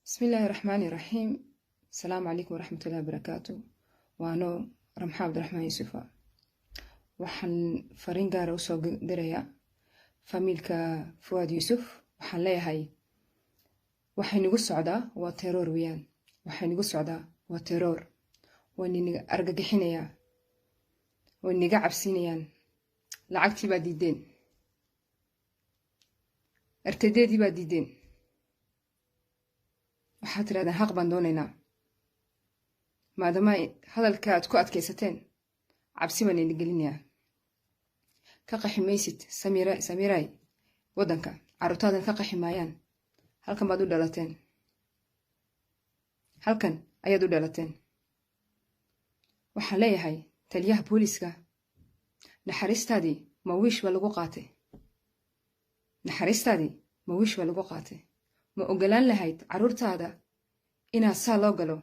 بسم الله الرحمن الرحيم. السلام عليكم ورحمة الله وبركاته. Waano Ramxa Cabdiraxmaan Yuusufa. Waxaan fariin gaara usoo dirayaa famiilka Fuwaad Yuusuf. Waxaan leeyahay, waxay nagu socdaa waa terror weeyaan. Waxay nagu socdaa waa terror. Waa ninaga argagixinayaa, way niga cabsinayaan. Lacagtii baa diideen, RTD-dii baa diideen. Waxaad tirahdeen xaq baan doonaynaa. Maadaama hadalka aad ku adkaysateen, cabsi baan idin gelinayaa. Ka qaxi maysid, Samiray, waddanka. Carruurtaadan ka qaxi maayaan. Halkan baad u dhalateen, halkan ayaad u dhalateen. Waxaan leeyahay taliyaha booliiska, naxariistaadii ma wiish baa lagu qaatay? Naxariistaadii ma wiish baa lagu qaatay? Ma ogolaan lahayd carruurtaada inaa saa loo galo,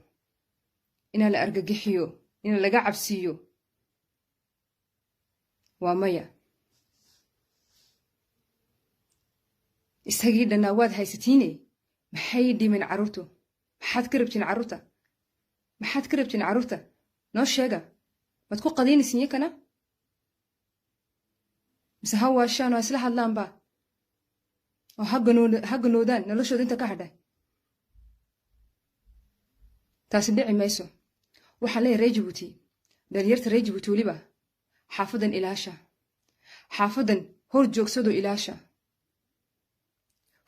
inaa la argagixiyo, inaa laga cabsiiyo? Waa maya. Isagii dhannaa waad haysatiine, maxay dhimeen carruurtu? Maxaad ka rabtiin carruurta? Maxaad ka rabtiin carruurta? Noo sheega. Maad ku qadaynaysin yakana, mise ha waashaan oo isla hadlaanba oo ha ganoodaan noloshooda inta ka hadhay? Taasi dhici mayso. Waxaan leeyahay reer Jabuuti, dhalinyarta reer Jabuuti weliba, xaafadan ilaasha, xaafadan hor joogsadoo ilaasha.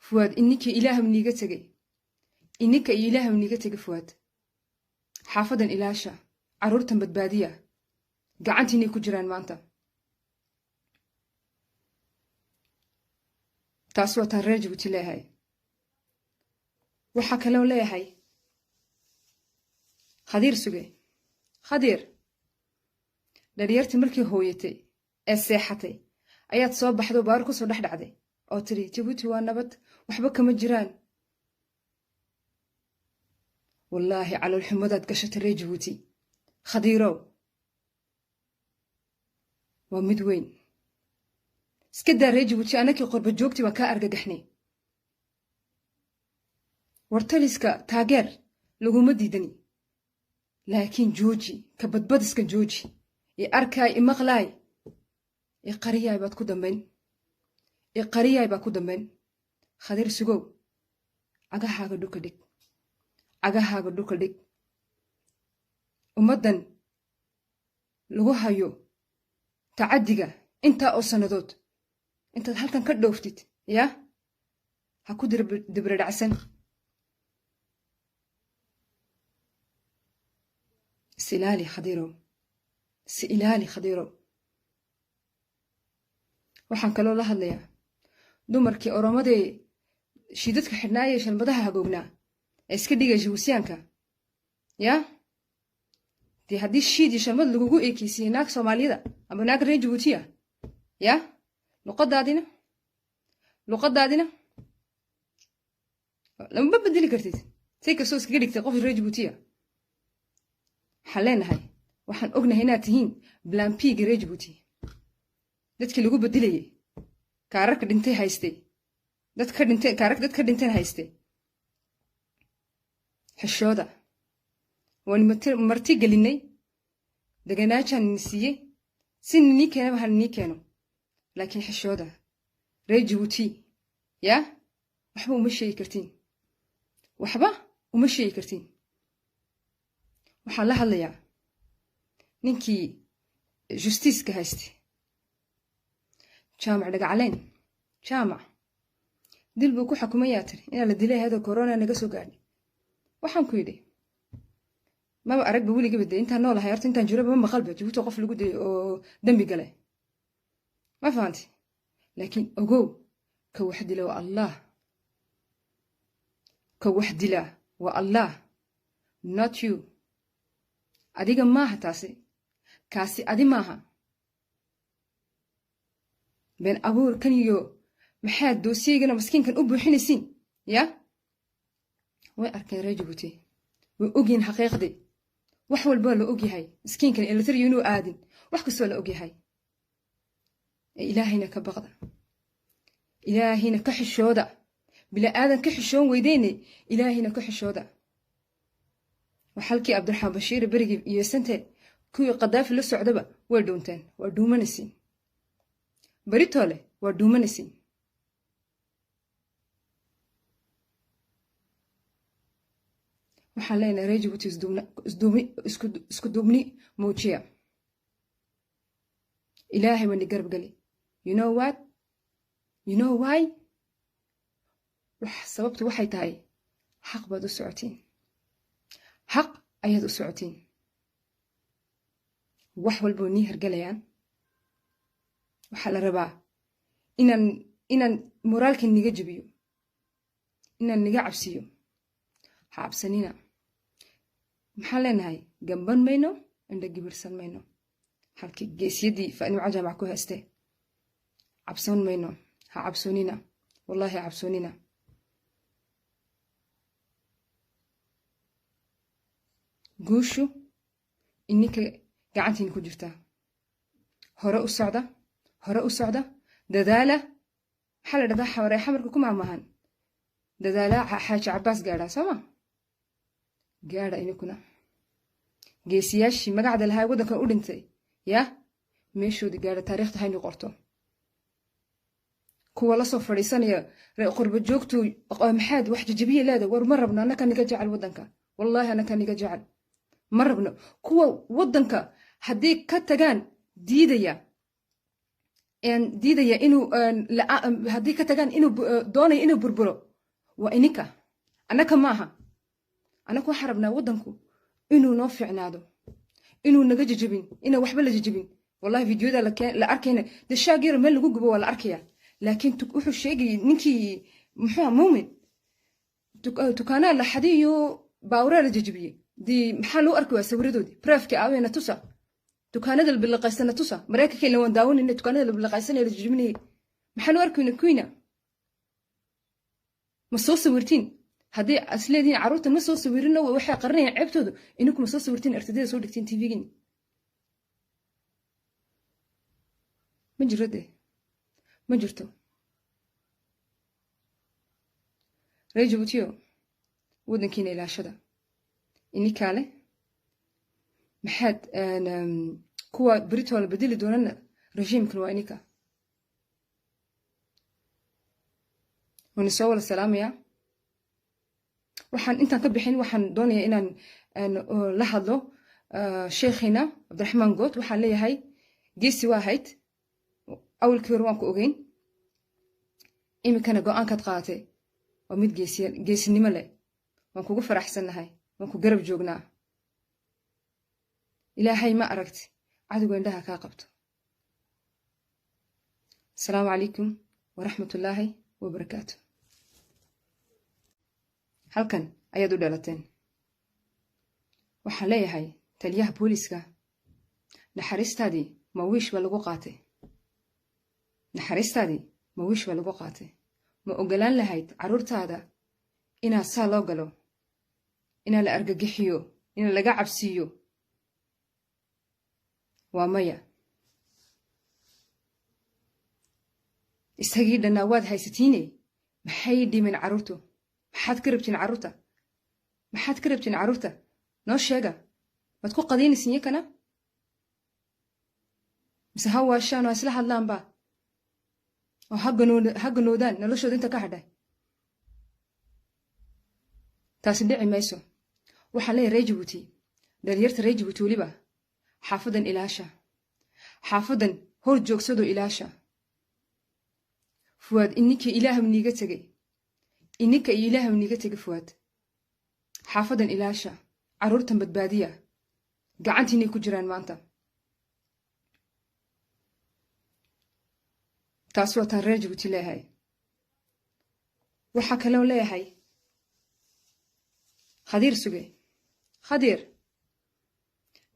Fuwaad, ininka ilaaham niiga tegay, ininka iyo ilaaham niiga tegay. Fuwaad, xaafadan ilaasha, carruurtan badbaadiya, gacantiinay ku jiraan maanta. Taas waa taan reer Jabuuti leeyahay. Waxaa kaloo leeyahay Khadiir Suge. Khadiir, dhalinyartii markii hooyatay ee seexatay ayaad soo baxdo, baar kusoo dhex dhacday oo tiri Jabuuti waa nabad, waxba kama jiraan. Wallaahi caloolxumadaad gashatay reer Jabuuti, Khadiirow, waa mid weyn. Iska daa reer Jabuuti, anakii qorba joogtii baan kaa argagaxnay. Wartaliska taageer laguma diidani, laakiin jooji ka badbadiska, jooji. I arkaay, i maqlaay, i qariyaay baad ku dambayn, i qariyaay baa ku dambayn. Khadiir Sugow, cagahaaga dhulka dhig, cagahaaga dhulka dhig. Ummaddan lagu hayo tacaddiga intaa oo sannadood, intaad halkan ka dhooftid yaa ha ku dibradhacsan. Is ilaali, Khadiirow, is ilaali, Khadiirow. Waxaan kaloo la hadlayaa dumarkii Oromadee shiidadka xidhnaayee shalmadaha hagoognaa ee iska dhigaya Jabuusiyaanka. Yaa dee, haddii shiid iyo shalmad lagugu eekeysiiyey naag Soomaaliyada ama naag reer Jabuutiya, yaa luqadaadina lamaba bedeli kartid, say kastoo iskaga dhigtay qof reer Jabuutiya. Waxaan leenahay, waxaan ognahay inaad tihiin blampiga reer Jabuuti, dadkii lagu bedelayay kaararka dhintay haystay, dad ka dhintay, kaarar dad ka dhinteen haystay. Xishooda. Waan marti gelinay, deganaajaan nini siiyey, si ninii keenaba ha ninii keeno, laakiin xishooda reer Jabuuti. Yaa waxba uma sheegi kartiin, waxba uma sheegi kartiin. Waxaan la hadlayaa ninkii justiiska haystay, Jaamac Dhagacleen. Jaamac dil buu ku xukumayaa, tiri inaa la dilay hadoo corona naga soo gaadhay. Waxaan ku yidhi, maba aragba weligaba dee intaan noolahay, horta intaan jiraba ma maqalba Jabuuti qof lagu dilay oo dembi galay, ma fahanti? Laakiin ogow, ka wax dila waa Allah, ka wax dila waa Allah, not you. Adiga maaha taasi, kaasi adi maaha. Been abuurkan iyo maxaad doosiyeygana maskiinkan u buuxinaysiin? Ya way arkeen reer Jabuuti, way ogyihiin xaqiiqdii. Wax walbaa la ogyahay, miskiinkan Eritrea inuu aadin, wax kastoo la ogyahay. Ee Ilaahayna ka baqda, Ilaahayna ka xishooda. Bila aadan ka xishoon weydeyne, Ilaahayna ka xishooda. Waa halkii Cabdiraxmaan Bashiir berigii iyo sante kuwii Qadaafi la socdaba way dhuunteen. Waa dhuumanaysiin beritoole, waa dhuumanaysiin. Waxaan leenahay reer Jabuuti, isku duubni muujiya. Ilaahay wani garab geli. You know what, you know why? Sababtu waxay tahay xaq baad u socotiin, xaq ayaad u socotiin. Wax walboo nii hergelayaan. Waxaa la rabaa inaan moraalka niga jebiyo, inaan niga cabsiyo. Ha cabsanina. Maxaan leenahay? Gamban mayno, indha gibirsan mayno. Halkii geesiyadii Faanimca Jaamac ku hayste, cabsoon mayno. Ha cabsoonina, wallahi ha cabsoonina. Guushu ininka gacantiina ku jirtaa. Hore u socda, hore u socda, dadaala. Maxaa la dhahdaa xaware xamarka ku maahmaahan? Dadaala Xaaji Cabaas gaadhaa, sooma gaadha? Ininkuna geesiyaashii magacda lahaa waddankan u dhintay yaa meeshoodii gaadha, taariikhda haynu qorto. Kuwa lasoo fadhiisanaya qurba joogtu, maxaad wax jajabiya leeda? War ma rabno, annaka niga jecel waddanka, wallaahi annaka niga jecel, ma rabno. Kuwa waddanka haddii ka tagaan diidaya, diidaya inuu haddii ka tagaan inuu doonayo inuu burburo, waa ininka, annaka maaha. Annaka waxaan rabnaa waddanku inuu noo fiicnaado, inuu naga jajabin, inaan waxba la jajabin. Wallahi videoda la arkayna dee, shaag yaro meel lagu gubo waa la arkaya. Laakiin wuxuu sheegayay ninkii, muxuu, Muumin, dukaanaa la xadiyo, baawraa la jajabiyey. Dee maxaa loo arki waa sawiradoodii preuve-kii aawena tusa, dukaanada la bilaqaysana tusa. Maraykanka ila waan daawanayna dukaanada la bilaqaysanaya, la jajabinayay. Maxaa loo arki wayna? Kuwiina ma soo sawirtiin? Haddii isleedihiin carruurta ma soo sawirino, waxay qarinayaan ceebtooda, ininku ma soo sawirtiin, artadada soo dhigtiin TV-gin? Ma jiro dee, ma jirto. Reer Jabuutiyo, waddankiina ilaashada, ininkaale. Maxaad kuwa beritoola bedeli doonana rejiimkan waa ininka. Waana soo wada salaamayaa. Waxaan intaan ka bixin, waxaan doonayaa inaan la hadlo sheekhina Cabdiraxmaan Good. Waxaan leeyahay, geesi waa ahayd awalkii hore, waan ku ogeyn. Iminkana go-aankaad qaadatay waa mid geesinimo leh. Waan kugu faraxsannahay, waan ku garab joognaa. Ilaahay ma aragti cadowga indhaha kaa qabto. Asalaamu calaykum waraxmatullaahi wabarakaatu. Halkan ayaad u dhalateen. Waxaan leeyahay taliyaha booliiska, naxariistaadii ma wiish baa lagu qaatay? Naxariistaadii ma wiish baa lagu qaatay? Ma ogolaan lahayd carruurtaada inaa saa loo galo, inaa la argagixiyo, inaa laga cabsiiyo? Waa maya. Isagii dhannaa waad haysatiine, maxay dhimeen carruurtu? Maxaad ka rabtiin carruurta? Maxaad ka rabtiin carruurta? Noo sheega. Maad ku qadaynaysin yakana, mise ha waashaan oo ha isla hadlaanba oo ha ganoodaan noloshooda inta ka hadhay? Taasi dhici mayso. Waxaan leeyahay reer Jabuuti, dhalinyarta reer Jabuuti weliba, xaafadan ilaasha, xaafadan hor joogsadoo ilaasha. Fuwaad, ininka Ilaahu niiga tegay, ininka iyo Ilaahu niiga tegay. Fuwaad, xaafadan ilaasha, carruurtan badbaadiya, gacantiinay ku jiraan maanta. Taas waa taan reer Jabuuti leeyahay. Waxaa kaloo leeyahay Khadiir Suge. Khadiir,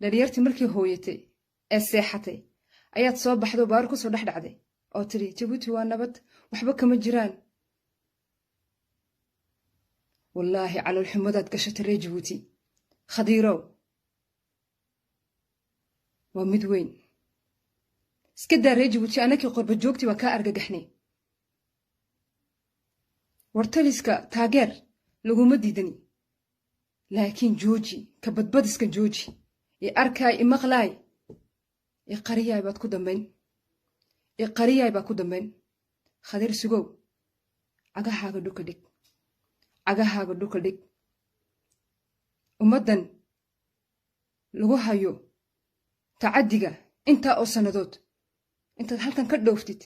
dhalinyartii markii hooyatay ee seexatay ayaad soo baxdo, baar kusoo dhex dhacday oo tidhi Jabuuti waa nabad, waxba kama jiraan. Wallaahi caloolxumadaad gashatay reer Jabuuti, Khadiirow, waa mid weyn. Iska daa reer Jabuuti, anakii qorba joogtii waa kaa argagaxnay. War taliska taageer laguma diidani, laakiin jooji ka badbadiska, jooji. I arkaay, i maqlaay, i qariyaay baad ku dambayn, i qariyaay baa ku dambayn. Khadir Sugow, cagahaaga dhulka dhig, cagahaaga dhulka dhig. Ummaddan lagu hayo tacaddiga intaa oo sannadood, intaad halkan ka dhooftid.